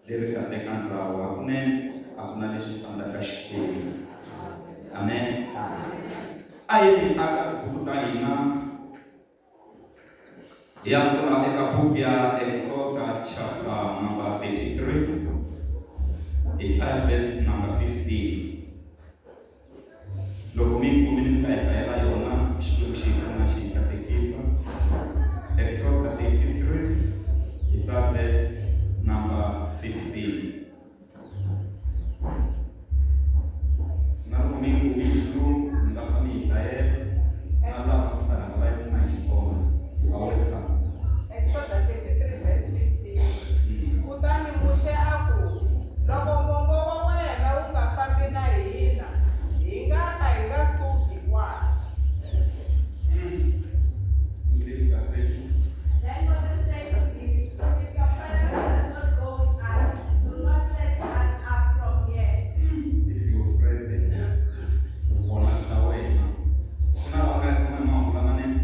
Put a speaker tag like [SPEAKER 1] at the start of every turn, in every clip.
[SPEAKER 1] leri nga teka ndzawu hakunene a ku na lexi tsandzaka Xikwembu. Amen. A yeni aka tibuku ta hina hi ya pfula eka buku ya Exoda chapter number 33 hi hlaya verse number 15. Loko mi yi kumile mi ta hi hlayela yona, Xikwembu xi hi pfuna xi hi katekisa. Exoda 33 hi hlaya verse number 15. Na loko mi yi kumile xilungu mi nga pfa mi hi hlayela na lava ku ta rhanga va yi kuma hi Xitsonga. You are welcome.
[SPEAKER 2] Exoda 33 verse 15. Kutani Muxe a ku, Loko mombo wa wena wu nga fambi na hina, hi nga ka hi nga suki kwala.
[SPEAKER 1] English translation.
[SPEAKER 3] Then Moses said to him, If your presence does not go with us, do not set us up from here.
[SPEAKER 1] If your presence, vukona bya wena. Ku na lava nga kuma mahungu lamanene.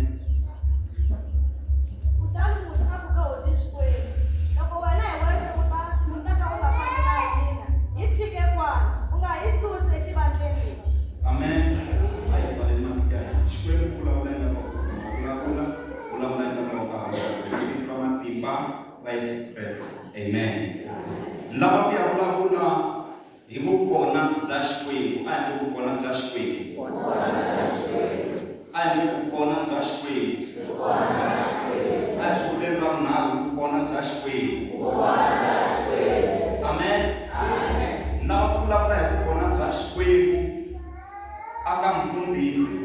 [SPEAKER 4] Kutani Muxe a ku ka hosi Xikwembu, Loko wena hi wexe u ta u ta ka u nga fambi na hina, hi tshike kwala, u nga hi susi exivandleni lexi.
[SPEAKER 1] Amen. A hi pfaleni mahlo ya hina. Xikwembu vulavula eka va susuma, vulavula, vulavula eka va ka ha vito ra matimba ra Yesu Kreste. Amen. Lava ku ya vulavula hi vukona bya Xikwembu. A hi nge vukona bya Xikwembu. A hi nge vukona bya Xikwembu. A hi swi vuleni ra vunharhu vukona bya Xikwembu. Amen. Lava ku vulavula hi vukona bya Xikwembu aka mufundhisi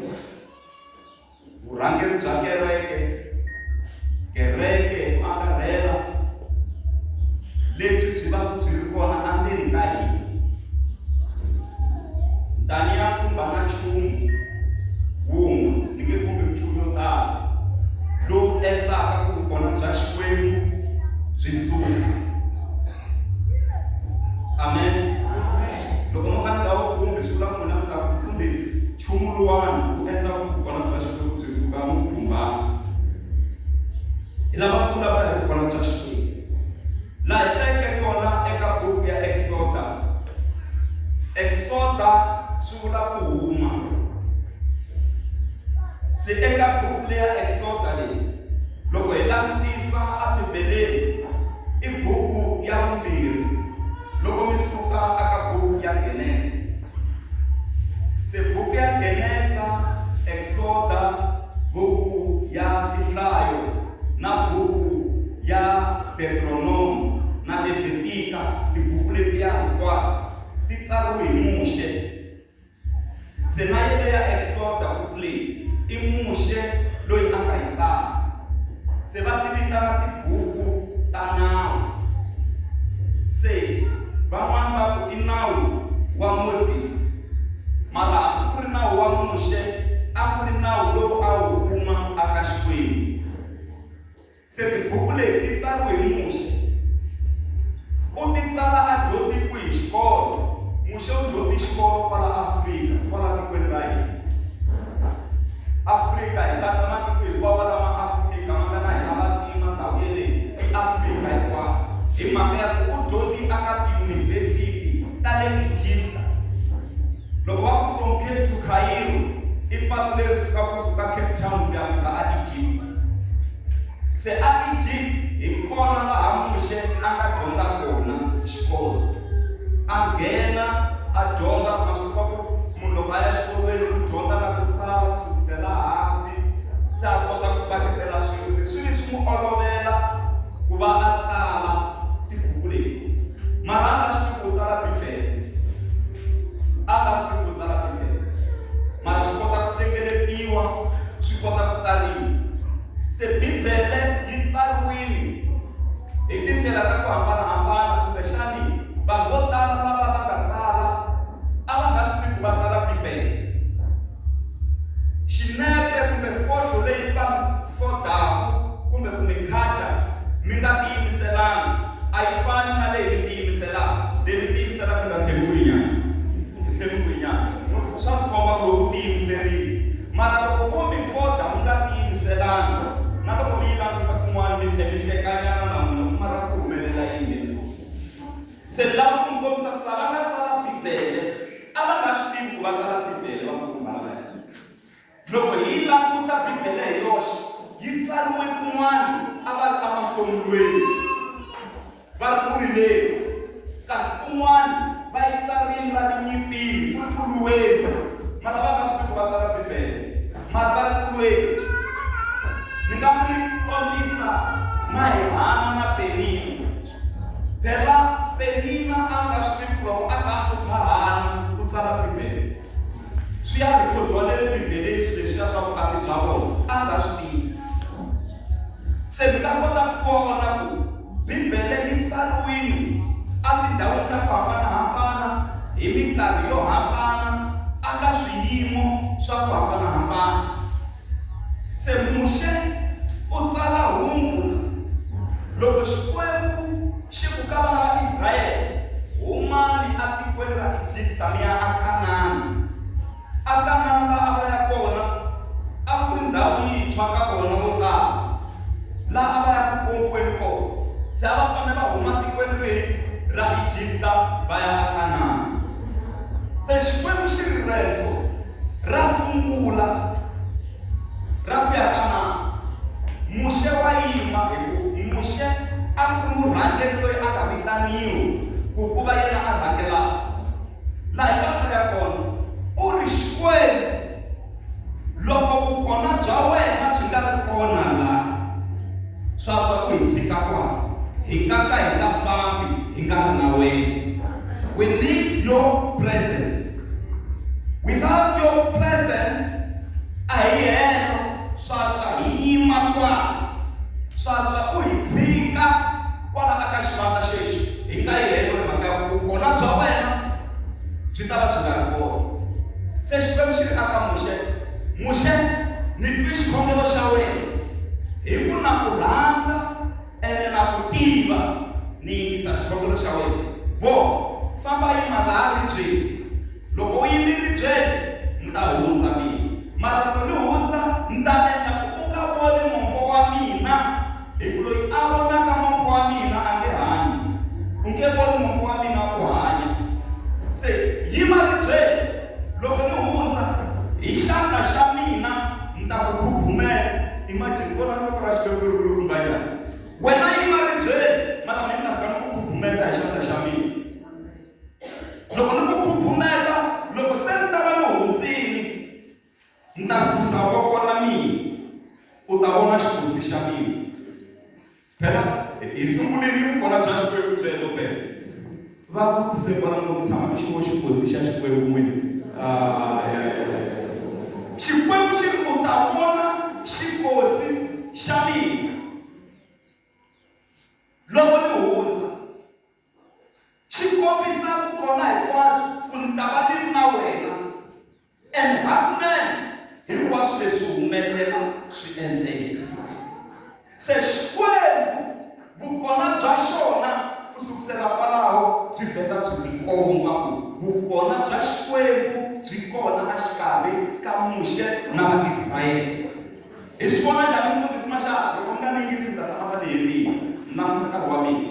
[SPEAKER 1] Vurhangeri bya kereke, kereke hi ku angarhela, lebyi byi va byi ri kona endzeni ka hina. Ntani ya khumba na nchumu wun'we, ni nge khumbi minchumu yo tala, lowu endlaka ku vukona bya Xikwembu byi suka. Amen. Loko mo ka ni nga wu khumbi swi vula ku n'wina mi ta ku mfundhisi nchumu luwani wu endla ku vukona bya Xikwembu byi suka mi wu khumbanga. Hi lava ku vulavula hi vukona bya Xikwembu. Laha hi hlayeke kona eka buku ya Eksoda. Eksoda swi vula ku huma. Se eka buku leya Eksoda leyi loko hi langutisa eBibeleni i buku ya vumbirhi loko mi suka aka buku ya Genesa. Se buku ya Genesa, Eksoda, buku ya Tinhlayo na buku ya Deuteronomo na Levhitika, tibuku letiya hinkwato ti tsariwe hi Muxe. Se na yeleya Eksoda buku leyi i Muxe loyi a nga yi tsala. Se va ti vitana tibuku ta nawu. Se van'wana va ku i nawu wa Moses, mara hambi ku ri nawu wa Muxe a ku ri nawu lowu a wu kuma aka Xikwembu. Se tibuku leti ti tsariwe hi Muxe. U ti tsala a dyondzi kwihi xikolo? Muxe u dyondzi xikolo kwala Afrika, kwala tikweni ra hina. Afrika hi katsa matiko hinkwawo lama Afrika ma nga na hina vantima ndhawu yeleyi i Afrika hinkwayo. Hi mhaka ya ku u dyondzi aka tiyunivhesiti ta le Egipta. Loko va ku from Cape to Cairo i patu leri sukaka kusuka Cape Town ku ya fika a Egypt. Se a Egypt hi kona laha Muxe a nga dyondza kona xikolo. A nghena a dyondza ma swi tiva ku munhu loko a ya xikolweni u dyondza na ku tsala ku sukisela hansi se a kota ku paketela swilo se swi vi swi n'wi olovela ku va a tsala tibuku leti. Mara a nga swi tivi ku tsala Bibele. A nga swi tivi ku tsala Bibele. Mara swi kota ku hlengeletiwa, swi kota ku tsariwa. Se Bibele yi tsariwile hi tindlela ta ku hambana-hambana, kumbexani vanhu vo tala lava va nga tsala a va nga swi tivi ku va tsala Bibele. Xinepe kumbe foto leyi va fodaku kumbe ku mi khaca mi nga tiyimiselanga a yi fani na leyi mi tiyimiselaka. Leyi mi tiyimiselaka mi nga tlheli ku yi nyana, mi tlheli ku yi nyana. Swa tikomba ku loko u tiyimiserile. Mara loko vo mi foda mi nga tiyimiselanga, na loko mi yi langusa kun'wana mi tlhe mi hlekanyana na n'wina ku mara ku humelela yini la? Se ni lava ku mi kombisa ku lava nga tsala Bibele a va nga swi tivi ku va tsala Bibele vakulukumba lavaya. Loko hi yi languta Bibele hi yoxe, yi tsariwe kun'wana a va ri emahlomulweni, va ri ku rileni, kasi kun'wana va yi tsarile va ri nyimpini, ku ri ku lweni. Mara va nga swi tivi ku va tsala Bibele, mara va ri ku lweni. Ni nga mi kombisa na hi Hana na Penina. Phela, Penina a nga swi tivi ku loko a kha a hlupha Hana, u tsala Bibele. Swi ya rhikhodiwa na le Bibeleni swilo leswiya swa vukati bya vona, a nga swi tivi. Se mi nga kota ku vona ku Bibele yi tsariwile etindhawini ta ku hambana-hambana, hi minkarhi yo hambana, eka swiyimo swa ku hambana-hambana. Se Muxe u tsala hungu la, Loko Xikwembu xi ku ka vana va Israyele, Humani atikweni ra Egipta mi ya aKanana. AKanana la a va ya kona a ku ri ndhawu yintshwa ka vona vo tala, la a va ya ku kombiweni kona. Se a va fanele va huma tikweni rihi ra Egipta va ya aKanana. Se Xikwembu xi ri rendzo ra sungula ra ku ya Kanana, Muxe wa yima, hi ku Muxe a ku ri murhangeri loyi a nga vitaniwa ku ku va yena a rhangelaka. Laha hi nga hlaya kona, u ri, Xikwembu, loko vukona bya wena byi nga ri kona la, swa antswa u hi tshika kwala, hi nga ka hi nga fambi hi nga ri na wena. We need your presence. Without your presence, a hi helo, swa antswa hi yima kwala. Swa antswa u hi tshika kwala aka xivandla xexi, hi nga yi helo hi mhaka ya ku vukona bya wena byi ta va byi nga ri kona. Se Xikwembu xi ri aka Muxe, Muxe, ni twi xikhongelo xa wena, hi ku na ku rhandza ene na ku tiva, ni yingisa xikhongelo xa wena. Vo, famba yima laha ribyeni. Loko u yime ribyeni, ni ta hundza mina. Mara loko ni hundza, ni ta endla ku u nga voni mombo wa mina, hi ku loyi a vonaka mombo wa mina a nge hanyi. U nge voni mombo wa mina u hanya. Se yima ribyeni, loko ni hundza, hi xandla xa mina ni ta ku khubumela. Imagine, vona voko ra Xikwembu ku ri kulukumba njhani. Wena yima ribyeni, mara mina ni ta fika ni ku khubumeta hi xandla xa mina. Loko ni ku khuphumeta, loko se ni ta va ni hundzile, ni ta susa voko ra mina, u ta vona xikosi xa mina. Phela, hi sungulile hi vukona bya Xikwembu byebyo phela. Va vutise vona ngo mi tshama mi xi vo xikosi xa Xikwembu n'wina. Ah, ya, ya, ya. Xikwembu xi ri u ta vona xikosi xa mina loko ni hundza. Xi kombisa vukona hinkwabyo ku ni ta va ni ri na wena and hakunene hinkwaswo leswi humelela swi endleka. Se Xikwembu vukona bya xona ku sukusela kwalaho byi vheta byi tikomba ku vukona bya Xikwembu byi kona exikarhi ka Muxe na Vaisrayele. Hi swi vona njhani mufundhisi Mashaba? Loko mi nga ni yingisi ni ta hlamala ni herile. Ni langutisa nkarhi wa mina.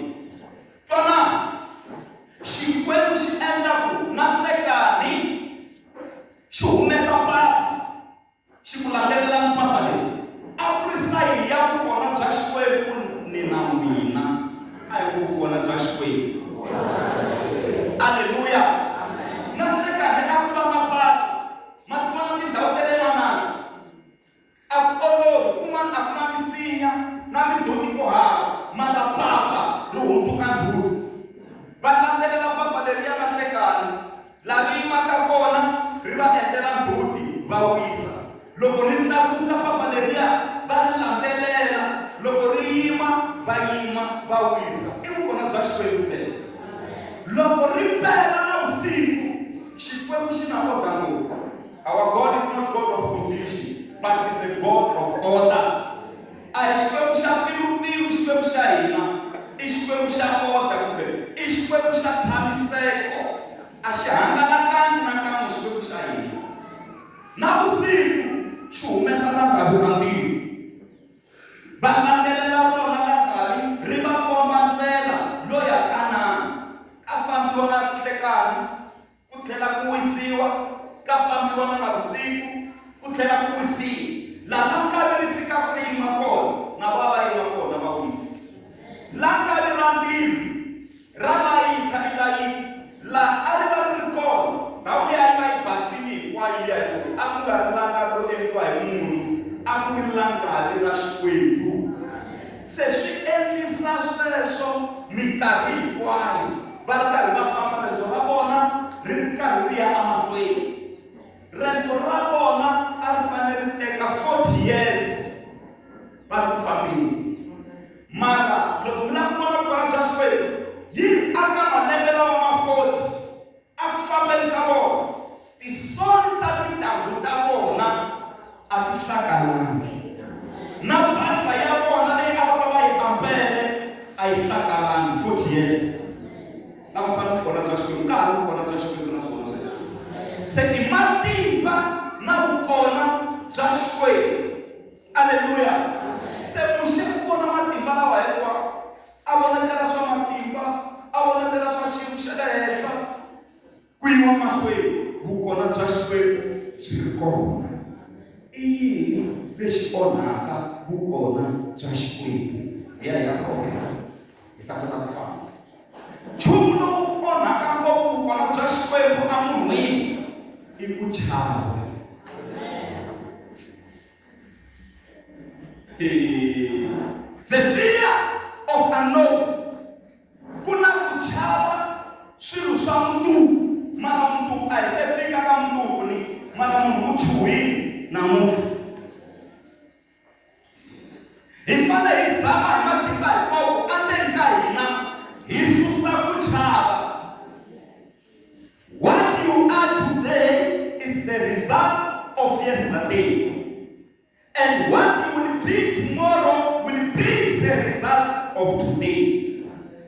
[SPEAKER 1] Twanani, Xikwembu xi endla ku na nhlekani xi humesa papa, xi ku landzelelani papa leri. A ku ri sayini ya vukona bya Xikwembu ku ni na n'wina. A hi ku vukona bya Xikwembu. Aleluya! Na nhlekani a ku va na papa. Ma ti vona tindhawu ta le mananga? A ku olovi, kun'wana a ku na misinya na midoti ku hava, mara papa ri hundzuka ndzhuti. Va landzelela papa leriya na nhlekani, la ri yimaka kona ri va endlela ndzhuti va wisa. Loko ri tlakuka papa leriya va ri landzelela, loko ri yima va yima va wisa. I vukona bya Xikwembu byebyo. Loko ri pela na vusiku, Xikwembu xi na order ngopfu. Our God is not God of confusion, but is a God of order. A hi Xikwembu xa mpfilumpfilu Xikwembu xa hina, i Xikwembu xa order kumbe i Xikwembu xa tshamiseko. A xi hangalakangi na kan'we Xikwembu xa hina. Na vusiku xi humesa langavi ra ndzilo. Va landzelela rona langavi ri va komba ndlela yo ya Kanana. Ka ra ndzilo ra layitha ilayiti laha a ri va ri ri kona ndhawu leyi a yi va yi basile hinkwayo liya hi ku a ku nga ri langavi ro endliwa hi munhu a ku ri langavi ra Xikwembu se swi endlisa sweswo minkarhi hinkwayo va ri karhi va famba riendzo ra vona ri ri karhi ri ya emahlweni riendzo ra vona a ri fanele ri teka 40 years va ri ku fambeni mara loko mi lava ku vona vukona bya Xikwembu yi ri aka malembe lawa ma 40 a ku fambeni ka vona tisoni ta tintangu ta vona a ti hlakalangi na mpahla ya vona leyi a va va va yi ambele a yi hlakalangi 40 years langusa vukona bya Xikwembu ka ha ri vukona bya Xikwembu na swona sweswo se i matimba na vukona bya Xikwembu aleluya se Muxe u vona matimba lawa hinkwawo a vonetela swa matimba a vonetela swa xiyimo xa le henhla ku yiwa mahlweni vukona bya Xikwembu byi ri kona i yini lexi onhaka vukona bya Xikwembu hi ya hi ya khongela hi ta kota ku famba nchumu lowu onhaka ngopfu vukona bya Xikwembu emunhwini i ku chava the fear of unknown ku na ku chava swilo swa mundzuku mara mundzuku a hi se fika ka mundzuku ni mara munhu u chuhile namuntlha hi fanele hi zama hi matimba hinkwawo endzeni ka hina hi susa ku chava what you are today is the result of yesterday and what you will be tomorrow will be the result of today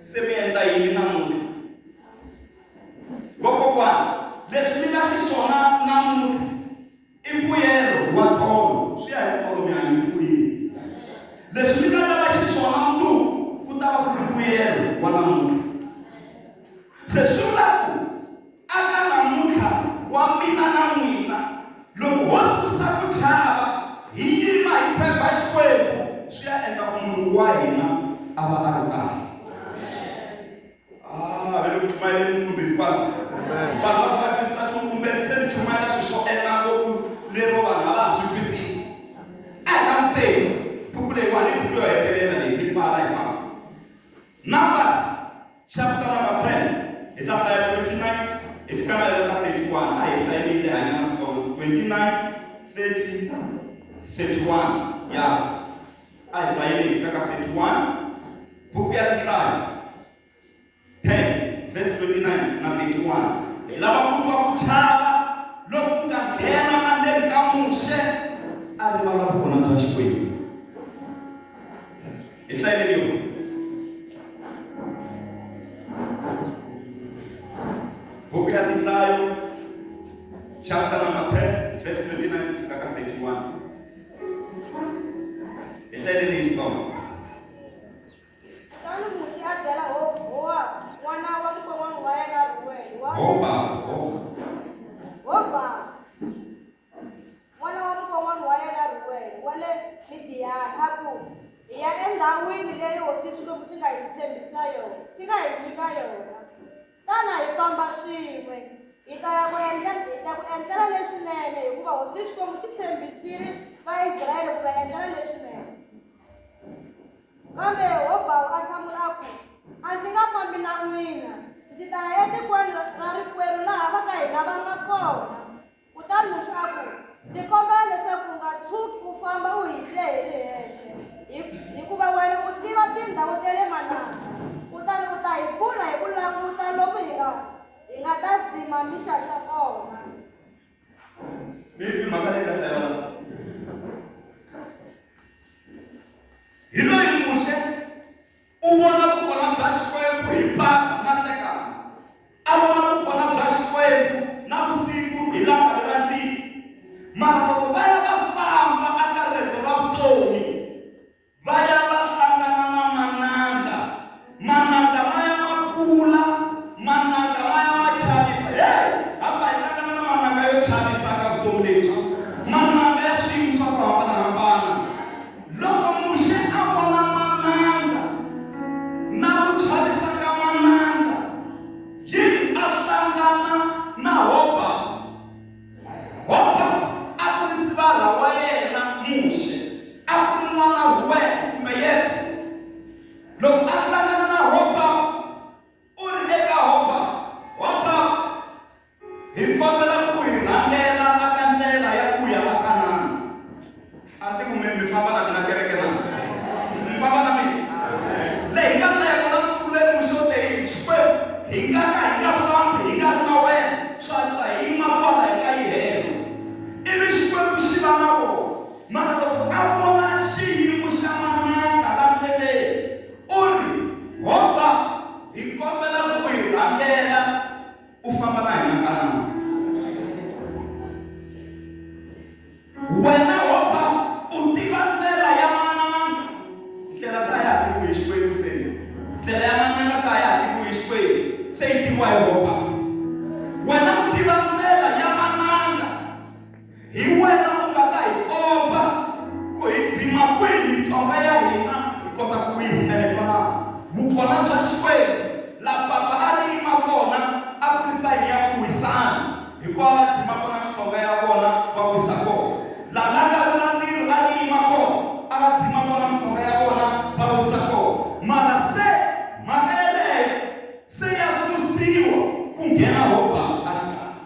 [SPEAKER 1] se mi endla yini namuntlha vakokwana leswi mi nga xiswona namuntlha i mbuyelo wa tolo swi ya hi tolo mi hanyisi ku yini leswi mi nga ta va xiswona mundzuku ku ta va ku ri mbuyelo wa namuntlha se swi vula ku aka namuntlha wa mina na n'wina loko ho susa ku chava hi yima hi tshemba Xikwembu swi ya endla ku munhu wa hina a va a ri kahle ah ve le ku chumayeleni mufundhisi kwala vanhu va va twisisa nchumu kumbe se ni chumayela swilo swo endla ngopfu lero vanhu a va ha swi twisisi a hi languteni buku leyiwani i buku yo hetelela leyi ni pfala hi famba Numbers chapter number 10 hi ta hlaya 29 hi fika na le ka 31 a hi hlayeni le hanyana switsongo 29 30 31 ya a hi hlayeni hi fika ka 31 buku ya tinhlayo 10 verse 29 na 31 hi lava ku twa ku chava loko ku nga nghena endzeni ka Muxe a rivala vukona bya Xikwembu hi hlayeleni yona buku ya tinhlayo chapter number 10 verse 29 ku fika ka 31 hi hlayeleni hi Xitsonga
[SPEAKER 4] Kutani Muxe a byela Hobabu n'wana wa mukon'wana wa yena Rhuwele wa
[SPEAKER 1] Hobabu
[SPEAKER 4] Hobabu n'wana wa mukon'wana wa yena Rhuwele wa le Midiyani a ku, Hi ya endhawini leyi hosi Xikwembu xi nga hi tshembisa yona, xi nga hi nyika yona. Tana hi famba swin'we, hi ta ya ku endlela hi ta ku endlela leswinene, hikuva hosi Xikwembu xi tshembisile Vaisraele ku va endlela leswinene. Kambe Hobabu a hlamula a ku, A ndzi nga fambi na n'wina, ndzi ta ya etikweni ra rikwerhu laha va ka hina va nga kona. Kutani Muxe a ku, Ndzi kombela leswaku u nga tshuki u famba u hi siya hi ri hexe, hikuva wena u tiva tindhawu ta le mananga, kutani u ta hi pfuna hi ku languta lomu hi nga hi nga ta dzima mixaxa kona.
[SPEAKER 1] Mi yi twi mhaka leyi kahle ya vana? Hi loyi Muxe u vona vukona bya Xikwembu hi papa na nhlekani a vona vukona bya Xikwembu na vusiku hi langavi ra ndzilo mara loko va ya va famba aka riendzo ra vutomi va ya va hlangana na mananga mananga ma ya ma kula mananga ma ya ma chavisa hey. tiviwa hi Hoba. Wena u tiva ndlela ya mananga. Hi wena u nga ta hi komba ku hi dzima kwihi mitsonga ya hina hi kota ku wisa. Ene twanani, vukona bya Xikwembu la papa a ri yima kona a ku ri sayini ya ku wisana, hikuva va dzima kona mitsonga ya vona va wisa kona. La langavi ra ndzilo a ri yima kona a va dzima kona mitsonga ya vona va wisa kona. Mara se mhaka yeleyo se ya susiwa ku nghena Hoba a xikarhi.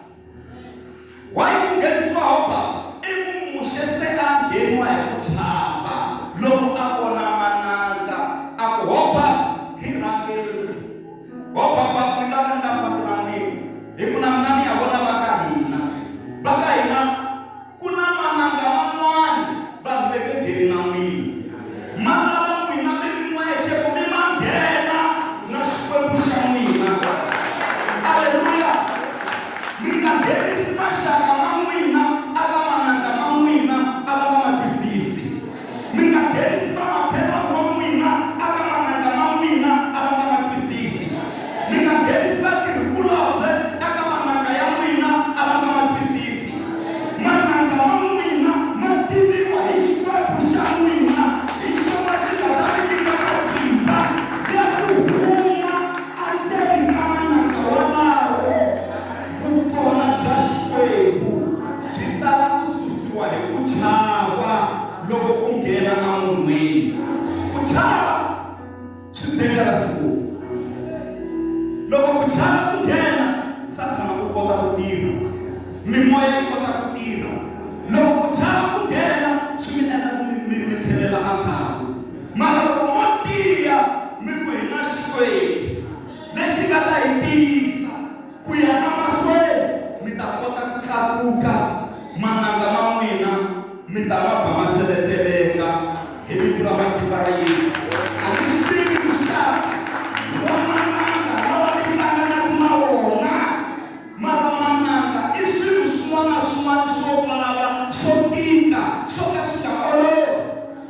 [SPEAKER 1] Why ku nghenisiwa Hoba? I ku Muxe se a ngheniwa hi ku chava loko a vona mananga. A ku, Hoba, hi rhangeli. Hoba va ku, Ni nga ka ni nga fambi na n'wina, hi ku na mina ni ya vona va ka hina. Va ka hina ku na mananga man'wana vanhu ve nge ngheni na n'wina. Ma lava n'wina mi ri n'wexe ku mi ma nghena na Xikwembu xa n'wina. Aleluya! Mi nga nghenisi maxaka ma n'wina aka mananga ma n'wina a va nga ma twisisi. Mi nga nghenisi vamakhelwani wa n'wina aka mananga ma n'wina a va nga ma twisisi. Mi nga nghenisi vatirhi-kulobye aka mananga ya n'wina a va nga ma twisisi. Mananga ma n'wina ma tiviwa hi Xikwembu xa n'wina, hi xona xi nga ta mi nyika matimba ya ku huma endzeni ka mananga walawo. Vukona bya Xikwembu byi tala ku susiwa hi ku chava loko ku nghena emunhwini. Ku chava swi dangerous ngopfu. Loko ku chava ku nghena, Sathana u kota ku tirha, mimoya yi kota ku tirha. Loko ku chava ku nghena, swi mi endla ku mi mi mi tlhelela endzhaku. Mara loko mo tiya mi ku hi na Xikwembu lexi nga ta hi tiyisa ku ya emahlweni, mi ta kota ku tlakuka, mananga ma n'wina mi ta ma ba ma seleteleka hi vito ra matimba ra Yesu. A ni swi tivi muxaka wa mananga lawa mi hlanganaka na wona, mara mananga i swilo swin'wana na swin'wana swo vava, swo tika, swo ka swi nga olovi.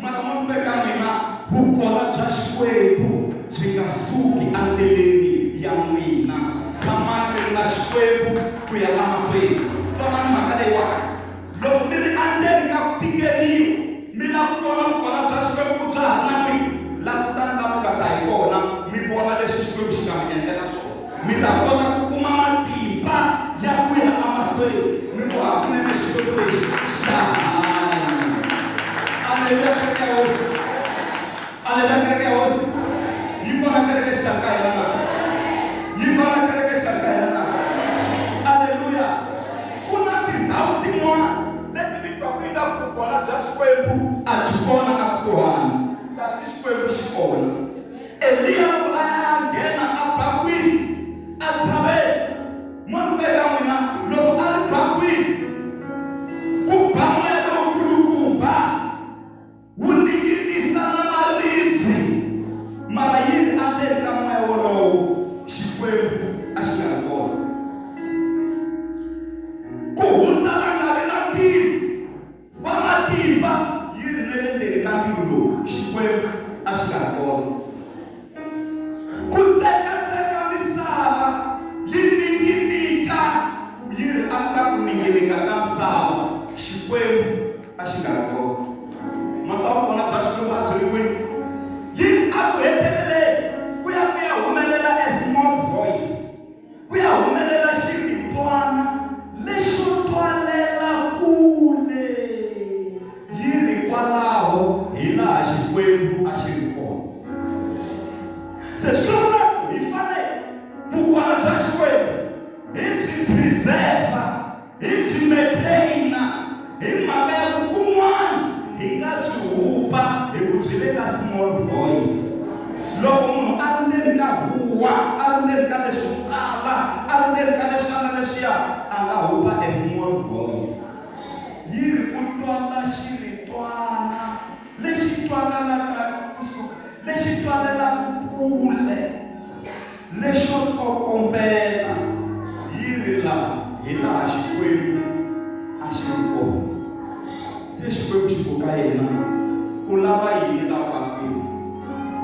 [SPEAKER 1] Mara mo ni ku eka n'wina, vukona bya Xikwembu byi nga suki endleleni ya n'wina. Tshamani mi ri na Xikwembu ku ya emahlweni. Twanani mhaka leyiwani. Loko mi ri endzeni ka ku tikeriwa, mi lava ku vona vukona bya Xikwembu ku bya ha ri na n'wina, langutani la mi nga ta hi kona, mi vona leswi Xikwembu xi nga mi endlela swona. Mi ta kota ku kuma matimba ya ku ya emahlweni mi ku, Hakunene Xikwembu lexi xa hanya. Aleluya, kereke ya Hosi. Aleluya, kereke ya Hosi. Yi kona kereke exikarhi ka hina na? Yi kona kereke exikarhi ka hina na? Aleluya. Ku na tindhawu tin'wana leti mi twaka ingaku vukona bya Xikwembu a byi kona ekusuhani, kasi Xikwembu xi kona. Eliya loko a ya a nghena abakwini a tshaveni, mo ni ku eka n'wina, loko a ri bakwini, ku ba moya lowukulukumba wu ninginisa na maribye, mara yi ri endzeni ka moya wolowo Xikwembu a xi nga ri kona. Ku hundza langavi ra ndzilo wa matimba yi ri na le ndzeni ka ndzilo lowu Xikwembu a xi nga ri kona. Ku tsekatseka misava yi ninginika yi ri aka ku ninginika ka misava Xikwembu a xi nga ri kona. Mata wa vona bya Xikwembu a byi ri kwihi? Yi ri a ku heteleleni ku ya ku ya humelela a small voice. Ku ya humelela ximitwana lexo twalela kule, yi ri kwalaho hilaha Xikwembu a xi ri kona. Se swi vula ku hi fanele vukona bya Xikwembu hi byi preserve, hi byi maintain hi mhaka ya ku kun'wana hi nga byi hupa hi ku byi le ka small voice. Loko munhu a ri ndzeni ka huwa, a ri ndzeni ka leswo tala, a ri ndzeni ka leswiya na leswiya, a nga hupa a small voice. Yi ri ku twala xiritwana lexi twakalaka kusuka lexi twalelaka kule. Lexo tsokombela yi ri la hi laha Xikwembu a xi ri kona. Se Xikwembu xi ku ka yena, U lava yini la bakwini?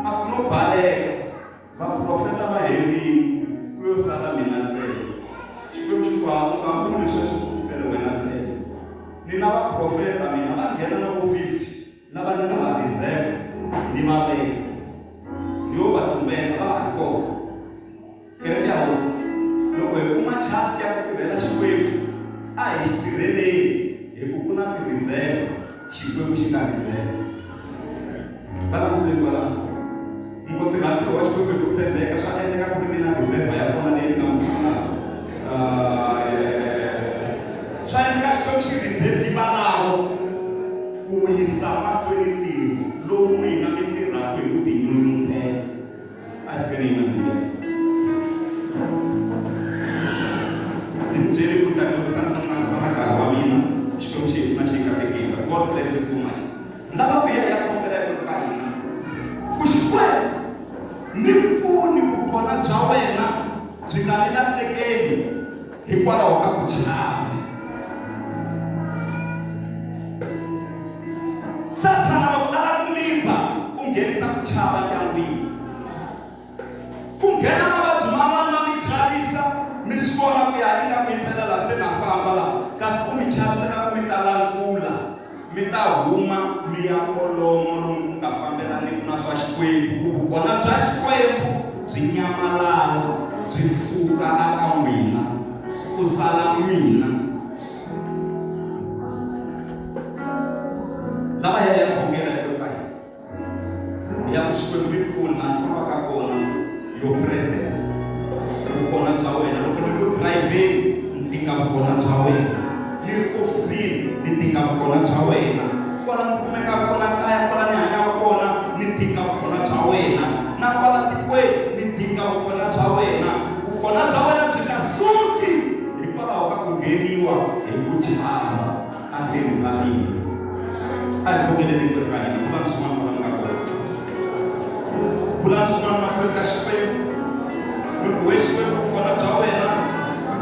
[SPEAKER 1] A ku no baleka, vaprofeta va herile, ku yo sala mina ntsena. Xikwembu xi ku, ha u nga vuli sweswo ku sele wena ntsena. Ni na vaprofeta mina va nghena na vo 50 lava ni nga va reserve ni va veka. Ni yo va tumbeta va ha ri kona. Kereke ya Hosi, loko hi kuma chance ya ku tirhela Xikwembu, a hi xi tirheleni hi ku ku na ti-reserve Xikwembu xi nga reserve. Va languseni kwalano. Mi ngo tirha ntirho wa Xikwembu hi ku tshembeka, swa endleka ku ri mi na reserve ya kona leyi mi nga n'wi pfunaka. Swa endleka Xikwembu xi reserve valavo ku yisa mahlweni ntirho lowu n'wina mi tirhaka hi ku tinyunyutela. A swi veni yin'wana ndlela. Ni mi byele ku ta dyondzisa ni langutisa na nkarhi wa mina. Xikwembu xi hi pfuna xi hi katekisa. God bless you so much. Ni lava ku ya hi ya khongela hikwenu ka hina. Ku Xikwembu ni pfuni vukona bya wena byi nga ni lahlekeli hikwalaho ka ku chava. Sathana loko a lava ku mi ba, u nghenisa ku chava ndyangwini. Ku nghena mavabyi man'wana ma mi chavisa, mi swi vona ku ya ingaku impela la se na famba la, kasi u mi chavisela ku mi ta landzula, mi ta huma mi ya kolomo lomu ku nga fambelaniki na swa Xikwembu, ku vukona bya Xikwembu byi nyamalala byi suka aka n'wina, ku sala n'wina. Lava ya ya khongela hi ka hina ya ku Xikwembu mi pfuni laha ni fambaka kona your presence vukona bya wena loko ni ri ku driveni ni dinga vukona bya wena ni ri ofisini ni dinga vukona bya wena kwala ni kumekaka kona kaya kwala ni hanyaka kona ni dinga vukona bya wena na kwala tikweni ni dinga vukona bya wena vukona bya wena byi nga suki Hikwalaho ka ku ngheniwa hi ku chava endzeni ka mina. A hi khongeleni hinkwerhu ka hina. Vulani swin'wana kwala mi nga kona. Vulani swin'wana mahlweni ka Xikwembu. Mi ku, We Xikwembu, vukona bya wena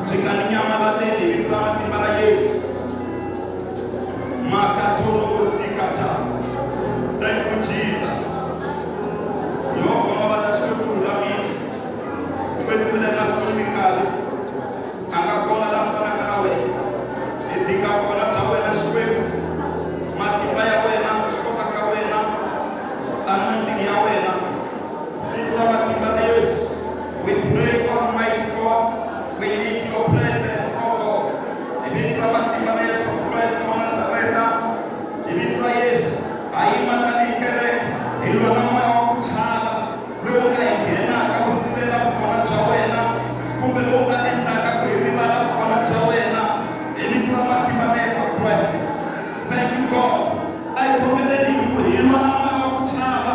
[SPEAKER 1] byi nga ni nyamalaleli hi vito ra matimba ra Yesu. Makatorobosikata. Thank you, Jesus. Yehovha mavandla Xikwembu u lulamile. U kwetsimile masiku ni minkarhi. A nga kona la fanaka na wena. Hi dinga vukona bya wena, Xikwembu, matimba ya wena, ku swi kota ka wena, anointing ya wena. Vito ra matimba ra Yesu. We pray, Almighty God, we need your presence, oh God. Hi vito ra matimba ra Yesu Kreste wa Nazareta, hi vito ra Yesu, ha yima tanihi kereke, hi lwa na moya wa ku chava. Lowu nga hi nghenaka ku sivela vukona bya wena, kumbe lowu nga endlaka ku hi rivala vukona bya wena, hi vito ra matimba ra Yesu Kreste. Thank you, God. A hi khongeleni hi ku hi lwa na moya wa ku chava,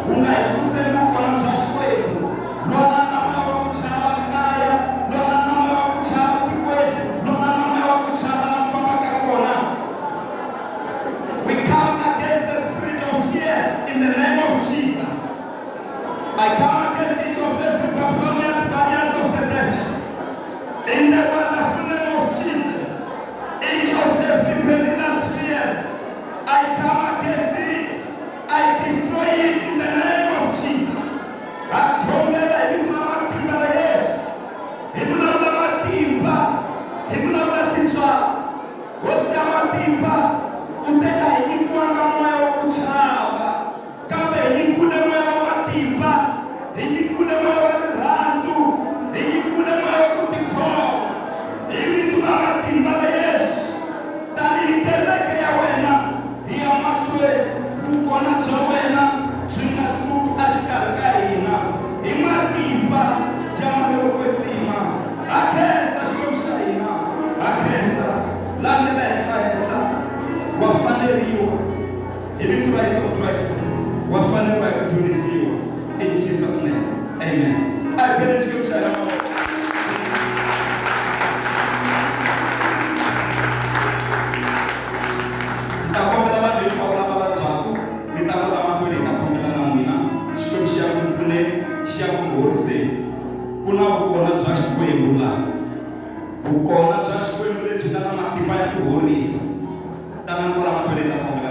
[SPEAKER 1] wu nga hi suseli vukona bya Xikwembu. Lwana na moya wa ku chava kaya, lwana na moya wa ku chava tikweni, lwana na moya wa ku chava la mi fambaka kona. We come against the spirit of fears in the name of Jesus. I come against each of every Babylonian barriers of the devil. In the wonderful name of Jesus, each of every perilous fears, I come against it. I destroy it in the name of Jesus. Ha khongela hi vito ra matimba ra Yesu. Hi vulavula matimba, hi vulavula tintswalo. Hosi ya matimba, u te a hi nyikiwanga moya wa ku chava, kambe hi nyikiwile moya wa matimba, hi nyikiwile moya wa rirhandzu, hi nyikiwile moya wa ku tikhoma. Hi vito ra matimba ra Yesu, tanihi kereke ya wena, hi ya mahlweni, vukona bya wena byi nga suki exikarhi ka hina, hi matimba ya moya wo kwetsima. Ha khensa Xikwembu xa hina, ha khensa la nge le henhla-henhla, wa faneriwa. Hi vito ra Yesu Kreste, wa faneriwa hi ku dzunisiwa. In Jesus name, amen. A hi beleni Xikwembu xa hina mavoko. Ni ta kombela vanhu hinkwavo lava vabyaka mi ta kota mahlweni hi ta khongela na n'wina. Xikwembu xi ya ku pfuneni, xi ya ku mi horiseni. Ku na vukona bya Xikwembu laha. Vukona bya Xikwembu lebyi nga na matimba ya ku horisa. Tanani kwala mahlweni hi ta khongela.